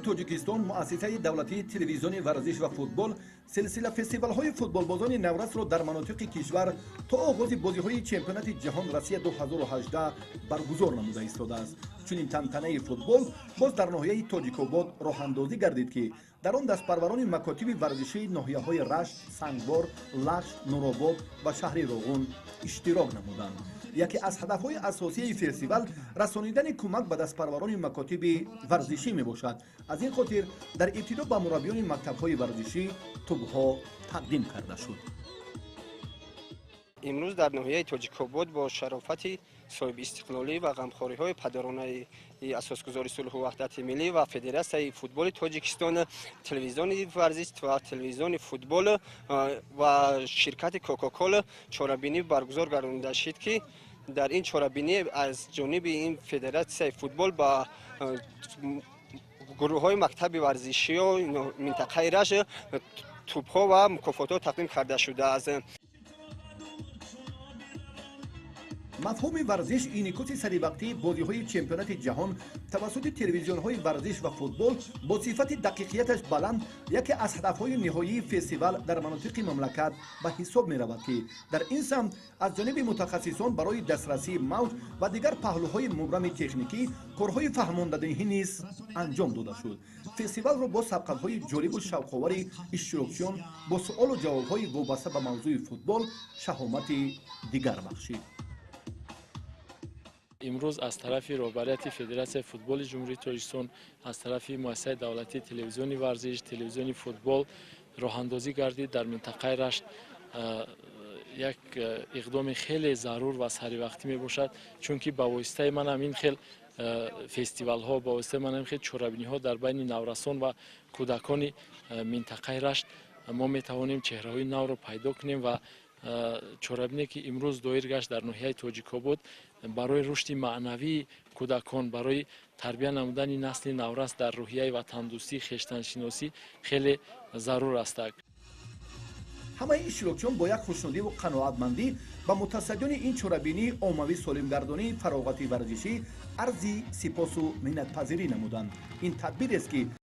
Тоҷикистон, муассисаи давлатии телевизиони варзиш ва футбол силсила фестивалҳои футболбозони наврасро дар манотиқи кишвар то оғози бозиҳои чемпионати ҷаҳон Россия 2018 баргузор намуда истодааст. Чунин тантанаи футбол боз дар ноҳияи Тоҷикобод роҳандозӣ гардид, ки дар он дастпарварони макотиби варзишии ноҳияҳои Рашт, Сангвор, Лахш, Нуробод ва шаҳри Роғун иштирок намуданд. Яке аз ҳадафҳои асосии фестивал расонидани кӯмак ба дастпарварони макотиби варзишӣ мебошад. Аз ин хотир дар ибтидо ба мураббиёни мактабҳои варзишӣ тӯбҳо тақдим карда шуд. Имрӯз дар ноҳияи Тоҷикобод бо шарофати соҳибистиқлолӣ ва ғамхориҳои падаронаи асосгузори сулҳу ваҳдати миллӣ ва Федератсияи футболи Тоҷикистон, телевизиони варзиш ва телевизиони футбол ва ширкати Кока-Кола чорабинӣ баргузор гардонида шид, ки дар ин чорабинӣ аз ҷониби ин Федератсияи футбол ба гурӯҳҳои мактаби варзишиё минтақаи Рашт тӯбҳо ва мукофотҳо тақдим карда шудааст. Мафҳуми варзиш инъикоси саривақтии бозиҳои чемпионати ҷаҳон тавассути телевизионҳои варзиш ва футбол бо сифати дақиқияташ баланд яке аз ҳадафҳои ниҳоии фестивал дар манотиқи мамлакат ба ҳисоб меравад, ки дар ин самт аз ҷониби мутахассисон барои дастрасии мавҷ ва дигар паҳлӯҳои мубрами техникӣ корҳои фаҳмондадиҳӣ низ анҷом дода шуд. Фестивалро бо сабқатҳои ҷолибу шавқовари иштирокчиён бо суолу ҷавобҳои вобаста ба мавзӯи футбол шаҳомати дигар бахшид. Имрӯз аз тарафи роҳбарияти Федератсияи футболи Ҷумҳурии Тоҷикистон, аз тарафи муассисаи давлатии телевизиони варзиш, телевизиони футбол роҳандозӣ гардид дар минтақаи Рашт. Як иқдоми хеле зарур ва саривақтӣ мебошад, чунки ба воситаи манам ин хел фестивалҳо, ба воситаи манам хел чорабиниҳо дар байни наврасон ва кӯдакони минтақаи Рашт мо метавонем чеҳраҳои навро пайдо кунем ва чорабине, ки имрӯз доир гашт дар ноҳияи Тоҷикобод, барои рушди маънавии кӯдакон, барои тарбия намудани насли наврас дар рӯҳияи ватандӯстӣ, хештаншиносӣ хеле зарур аст. Ҳамаи иштирокчиён бо як хушнудиву қаноатмандӣ ба мутасаддиёни ин чорабинии оммавӣ солимгардонии фароғати варзишӣ арзи сипосу миннатпазирӣ намуданд. Ин тадбирест, ки